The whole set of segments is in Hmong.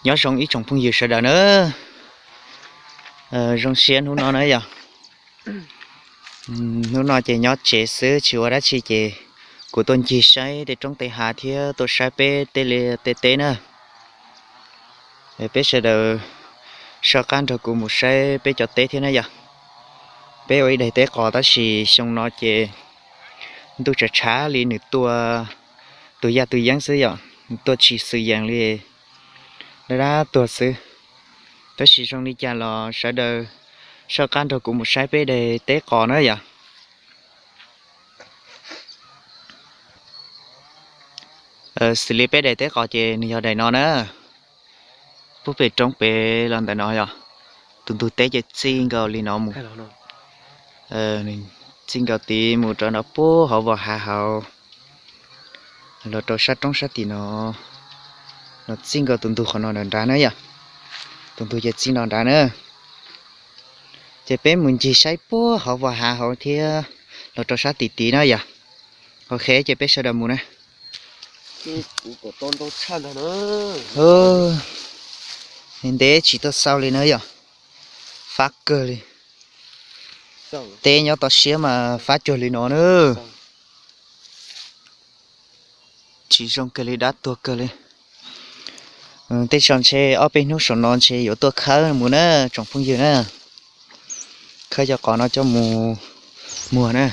Nyob zoo ib tsoom phooj ywg sawv daws na, zoo siab hnub no na yom. Hnub no ces nyob tsev xwb tsis ua dab tsi ces kuv tuaj ncig saib tej roob tej hav thiab tuaj saib peb tej liaj tej teb na. Peb sawv daws soj qab nrog kuv mus saib peb cov teb thiab na yom. Peb ua ib daim teb qos tab sis xyoo no ces ntuj tshav tshav li nws tuaj tus yaj tus yeeb xwb yom, nws tuaj tsis xwm yees li, dab dab tuag xwb. Tab sis zoo li cas los sawv daws soj qab nrog kuv mus saib peb daim teb qos na yom. Xws li peb daim teb qos ces nws yog daim no na, pub pem roob pem los ntawm no yom. Tus ntug teb ces txij nkaus li no mus, txij nkaus tid mus rau no puag hauv vos hav hauv, los rau sab roob sab tim no, los txij nkaus tus ntug qhov no nram nrad na yom. Tus ntug ces txij no nrad na. Ces peb mus ncig saib puag hauv vos hav hauv thiab los rau sab tim tid na yom. Ok, ces peb sawv daws mus na. Ntev tsis tuaj xauj li na yom. Fab kawg li. Teb nyob toj siab mas fab cuag li no na. Tsis zoo kawg li, dab tuag kawg li. Tej zaum ntshe ob peb hnub saum no ntshe yuav tuaj khawb mus na tsoom phooj ywg na. Khawb cov qos no coj mus muag na.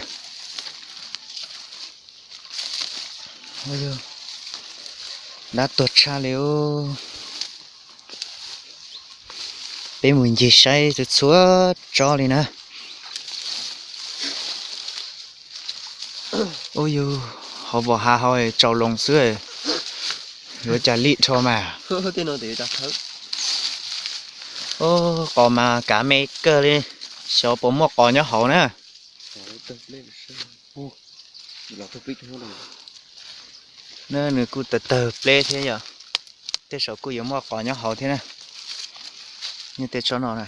Dab tuag tshaj li. Peb mus ncig saib txhua txhua tsob li na. Ub yug, hauv vos hav hauv tsaus loos xwb, yuav cas li rho mas. Qos mas kav me kawg li, xyov puas muaj qos nyob hauv na. Nws kuj tawg tawg pleb thiab yom, tej zaum kuj yuav muaj qos nyob hauv thiab na. Nyob tej tsob no na.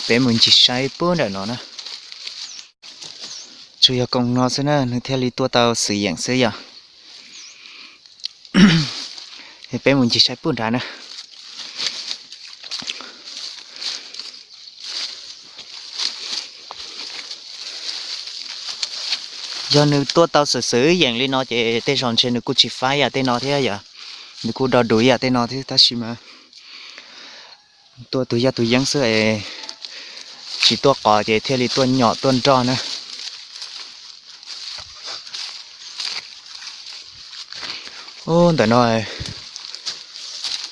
Peb mus ncig saib puag nram no na. Tsuas yog koom no xwb na nws thiaj li tuaj tau xwm yeem xwb yom. Peb mus ncig saib puag nrad na. Yog nws tuaj tau xwm xwm yeem li no ces tej zaum ntshe nws kuj tsis faib yam tej no thiab yom. Nws kuj do duv yam tej no thiab tab sis mas tuaj tus yaj tus yeeb xwb es tsis tuaj qos ces thiaj li tuaj nyom tuaj nroj na. Ub, ntawm no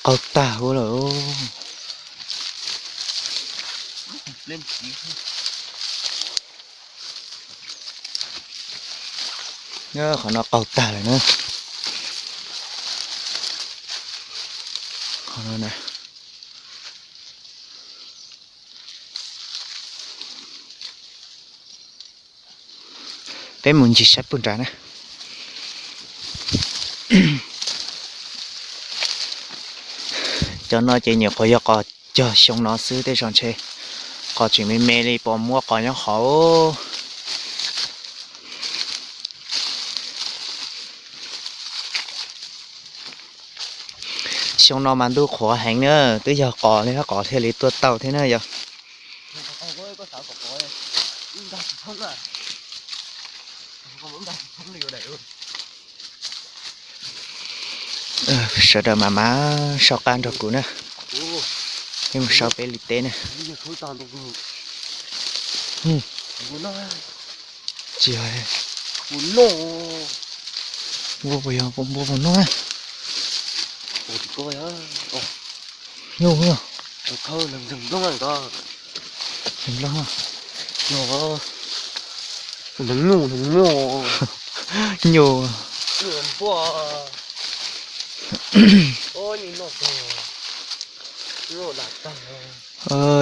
qaug tag huv lawm. Qhov no qaug tag lawm na. Qhov no na. Peb mus ncig saib puag nrad na. Cov no ces nyuam qhuav yog qos cog xyoo no xwb tej zaum ntshe qos tseem me me li puas muaj qos nyob hauv. Xyoo no mas ntuj qhuav heev na, twb yog qos li qos thiaj li tuaj tau thiab na yog. Sawv daws mam mam soj qab nrog kuv na. Peb mus saib peb li teb na. Tsis, npua puas yog npua puas noj? Nyuj, nyuj.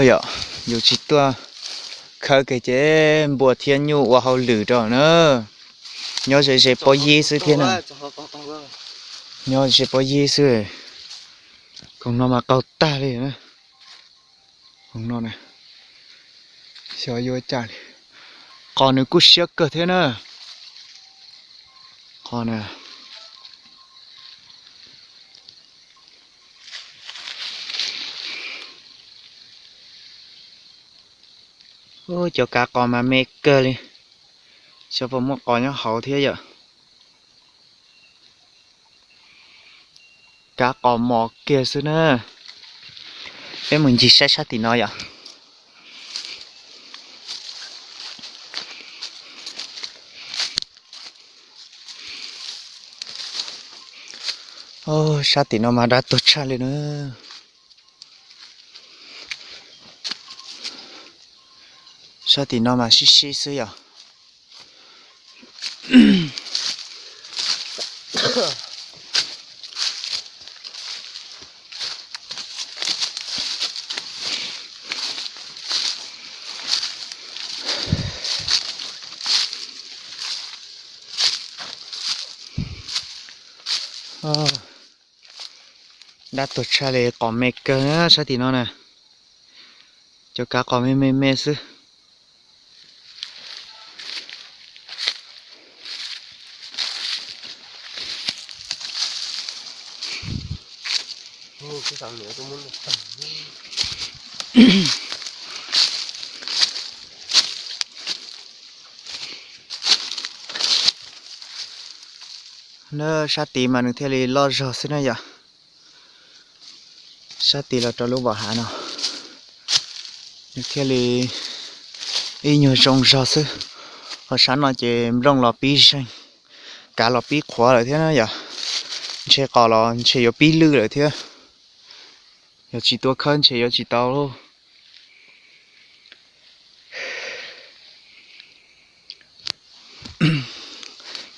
Yog yus tsis tuaj khawb kiag ces npua thiab nyuj ua hauj lwm rau na. Nyob ze ze pob yib xwb thiab na. Nyob ze pob yib xwb. Koom no mas qaug tag li na. Koom no na, xyov yuav cas li. Qos nws kuj siab kawg thiab na. Qos na. Ub, cov kav qos mas me kawg li. Xyov puas muaj qos nyob hauv thiab yom. Kav qos mos kiag xwb na. Peb mus ncig saib sab tim no yom. Sab tim no mas dab tuag tshaj li na. Sab tim no mas sib sib xwb yom. Dab tuag tshaj li, qos me kawg na sab tim no na. Cov kav qos me me me xwb. Nab sab tid mas nws thiaj li loj zog xwb na yom. Sab tid los rau lub vam hav no, nws thiaj li ib nyuag zoo zog xwb. Ho sab no ces nplooj los pib zeeg, kav los pib qhuav lawm thiab na yom. Ntshe qos los ntshe yuav pib lwj lawm thiab. Yog tsis tuaj khawb ntshe yuav tsis tau lauj.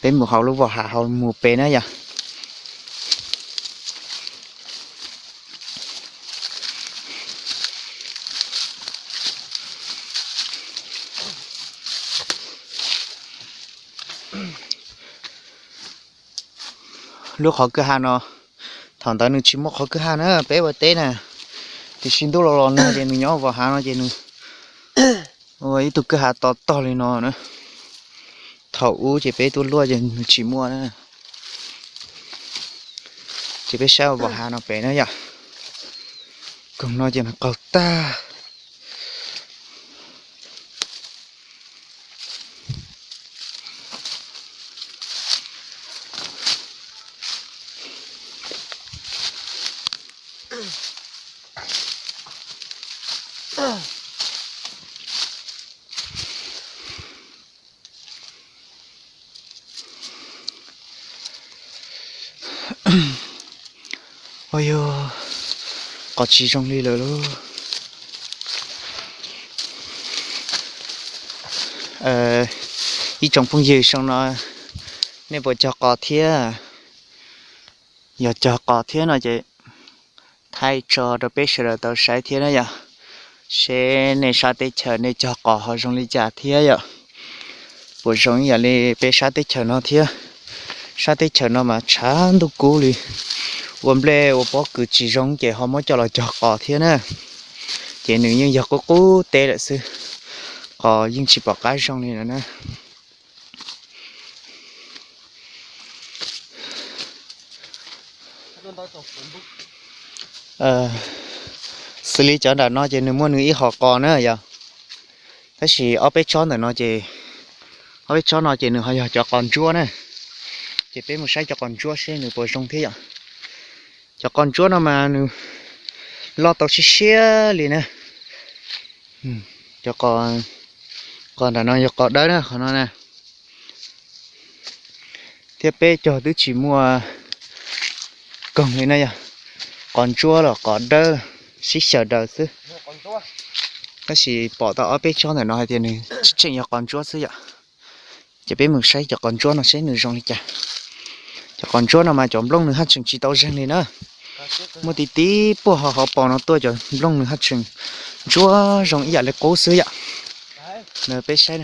Peb mus hauv lub vam hav hauv mus pem na yom. Lub qhov kwj ha no, thaum ntawd nws tsis muaj qhov kwj ha na, peb ua teb na, tiam sis ntuj los los nag ces nws nyob vam hav no ces nws ua ib tug kwj ha to tog li no na. Thaum ub ces peb tuaj luaj ces nws tsis muaj na. Ces peb saib vam hav no pem na yom. Koog no ces nws qaug tag. Ua yog qos tsis zoo li lawm lauj. Ib tsoom phooj ywg zoo no, nej puas cog qos thiab? Yog cog qos thiab no ces thaij tso rau peb sawv daws tau saib thiab na yom. Seb nej sab teb chaws nej cog qos ho zoo li cas thiab yom. Puas zoo ib yam li peb sab teb chaws no thiab. Sab teb chaws no mas tshav ntuj kub li, ua nplej ua pob kws tsis zoo ces ho muab coj los cog qos thiab na. Ces nws yeej yog qub qub teb lawm xwb, qos yeej tsis pom qab zoo li lawm na. Xws li cov nram no ces nws muaj nws ib hom qos na yom. Tab sis ob peb tsob ntawm no ces, ob peb tsob no ces nws ho yog cov qos ntsuab na. Ces peb mus saib cov qos ntsuab seb nws puas zoo thiab yom. Cov qos ntsuab no mas nws loj tau siab siab li na. Cov qos, qos nram no yog qos dawb na, qhov no na. Thiab peb cog twb tsis muaj koog li na yom. Qos ntsuab los qos dawb sib xyaw daws xwb. Tab sis pom tau ob peb tsob ntawm no hais tias nws tseem yog qos ntsuab xwb yom. Ces peb mus saib cov qos ntsuab no seb nws zoo li cas. Cov qos ntsuab no mas cov nplooj nws haj tseem tsis tau zeeg li na. Muaj ti tib puag hauv hauv paus no tuaj cov nplooj nws haj tseem ntsuab zoo ib yam li qub xwb yom. Peb saib,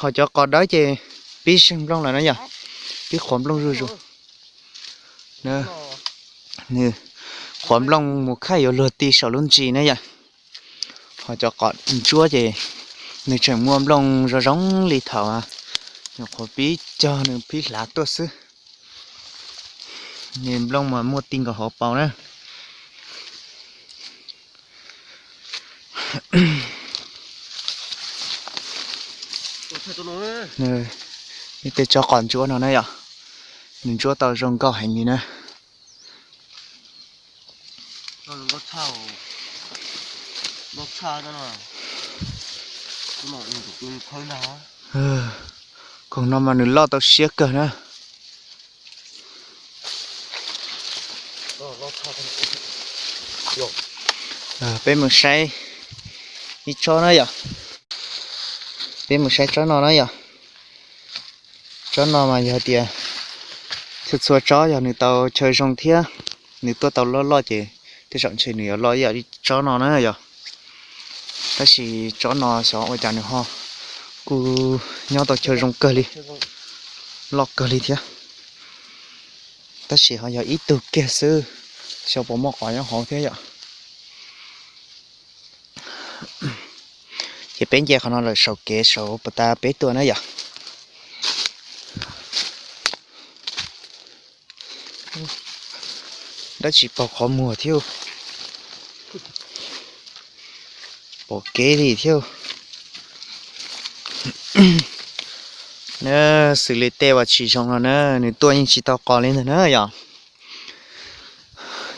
ho cov qos dawb ces pib zeeg nplooj lawm na yom, pib qhuav nplooj zuj zus. Nws qhuav nplooj mus khaij yuav luag ti saum lub ntsis na yom. Ho cov qos ntsuab ces nws tseem muaj nplooj zoo zoo li thaum nws qhuav pib cog nws pib hlav tuaj xwb. Nws nplooj mas muaj ti nkaus hauv paus na. Tej tsob qos ntsuab no na yom, nws ntsuab tau zoo nkauj heev li na. Koog no mas nws loj tau siab kawg na. Peb mus saib ib tsob na yom. Peb mus saib tsob no na yom. Tsob no mas yog tias txhua txhua tsob yog nws tau chaw zoo thiab nws tuaj tau loj loj ces tej zaum ntshe nws yuav loj ib yam li tsob no na yom. Tab sis tsob no xyov ua cas nws ho kuj nyob tau chaw zoo kawg li, loj kawg li thiab. Tab sis ho yog ib tug kiag xwb, xyov puas muaj qos nyob hauv thiab yom. Ces peb nce qhov no lawm saum kev saud puas tas peb tuaj na yom. Dab tsi paug qhov muag thiab, pom kev li thiab. Na, xws li tej uas tsis zoo no na, nws tuaj yeej tsis tau qos li ntag na yom.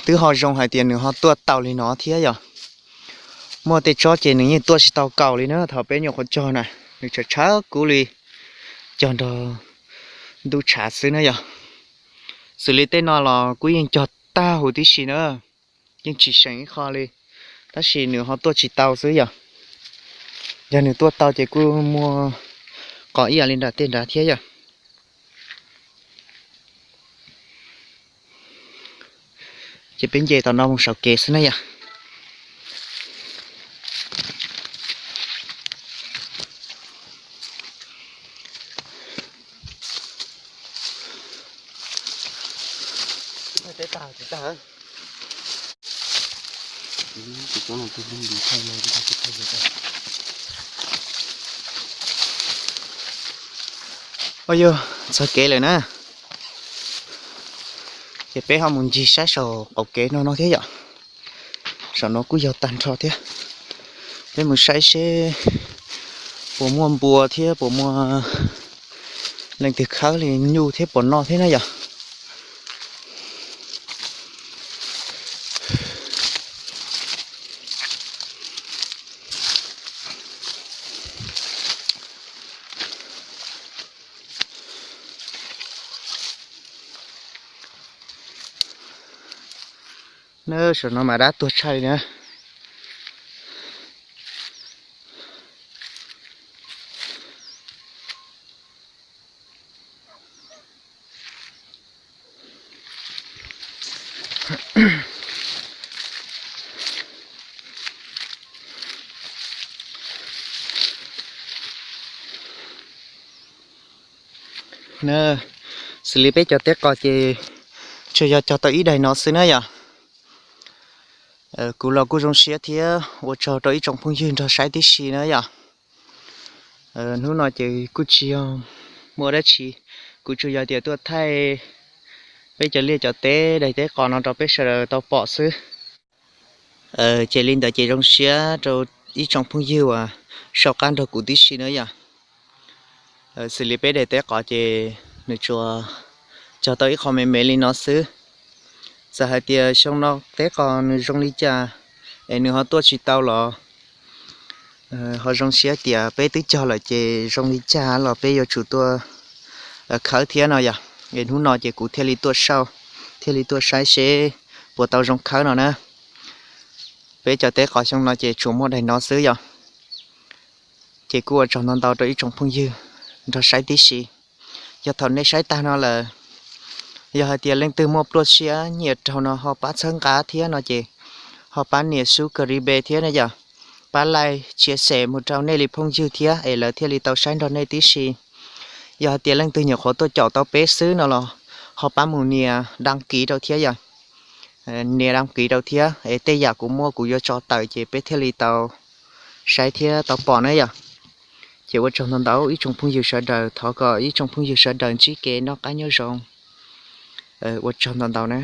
Twb ho zoo hais tias nws ho tuaj tau li no thiab yom. Muaj tej tsob ces nws yeej tuaj tsis tau kaus li na, thaum peb nyuam qhuav cog na, nws tshawv tshawv kub li, cog nrog ntub tshav xwb na yom. Xws li tej no los kuj yeej cog tag huv tib si na, yeej tsis seem ib qho li, tab sis nws ho tuaj tsis tau xwb yom. Yog nws tuaj tau ces kuj muaj qos ib yam li nram tej nrad thiab yom. Ces peb nce tom no mus saum kev xwb na yom. Ua yog txog kev lawm na, ces peb ho mus ncig saib saum qaum kev no no thiab yom. Saum no kuj yog tag nrho thiab. Peb mus saib seb puas muaj npua thiab puas muaj leej twg khawb li nyuj thiab puas noj thiab na yom. Na, saum no mas dab tuag tshaj li na. Xws li peb cov teb qos ces tsuas yog cog tau ib daim no xwb na yom. Kuv los kuj zoo siab thiab ua tsaug rau ib tsoom phooj ywg nrog saib tib si na yom. Hnub no ces kuj tsis yog muaj dab tsi, kuv tsuas yog tias tuaj thaij peb cov liaj cov teb daim teb qos no rau peb sawv daws tau pom xwb. Ces li ntawd ces zoo siab rau ib tsoom phooj ywg uas saum qab nrog kuv tib si na yom. Xws li peb daim teb qos ces nws tsuas cog tau ib qho me me li no xwb. Txawm hais tias xyoo no teb qos nws zoo li cas es nws ho tuaj tsis tau los ho zoo siab tias peb twb cog lawm ces zoo li cas los peb yuav tsum tuaj khawb thiab no yom. Es hnub no ces kuv thiaj li tuaj xauj, thiaj li tuaj saib seb puas tau zoo khawb no na. Peb cov teb qos xyoo no ces tsuas muaj daim no xwb yom. Ces kuj ua tsaug ntau ntau rau ib tsoom phooj ywg nrog saib tib si. Yog thaum nej saib tag no lawm, yog hais tias leej twg muaj pluaj siab nyiam raug no ho pab txhawb nqa thiab no ces ho pab nias subscribe thiab na yom. Pab like, chia sẻ mus rau nej li phooj ywg thiab es lawv thiaj li tau saib nrog nej tib si. Yog hais tias leej twg nyuam qhuav tuaj caum tau peb xwb no los ho pab mus nias đăng ký rau thiab yom. Nias đăng ký rau thiab es tej yam kuv muaj kuv yuav tso tawm ces peb thiaj li tau saib thiab tau pom na yom. Ces ua tsaug ntau ntau ib tsoom phooj ywg sawv daws, thov kom ib tsoom phooj ywg sawv daws ntsib kev noj qab nyob zoo. Ua tsaug ntau ntau na.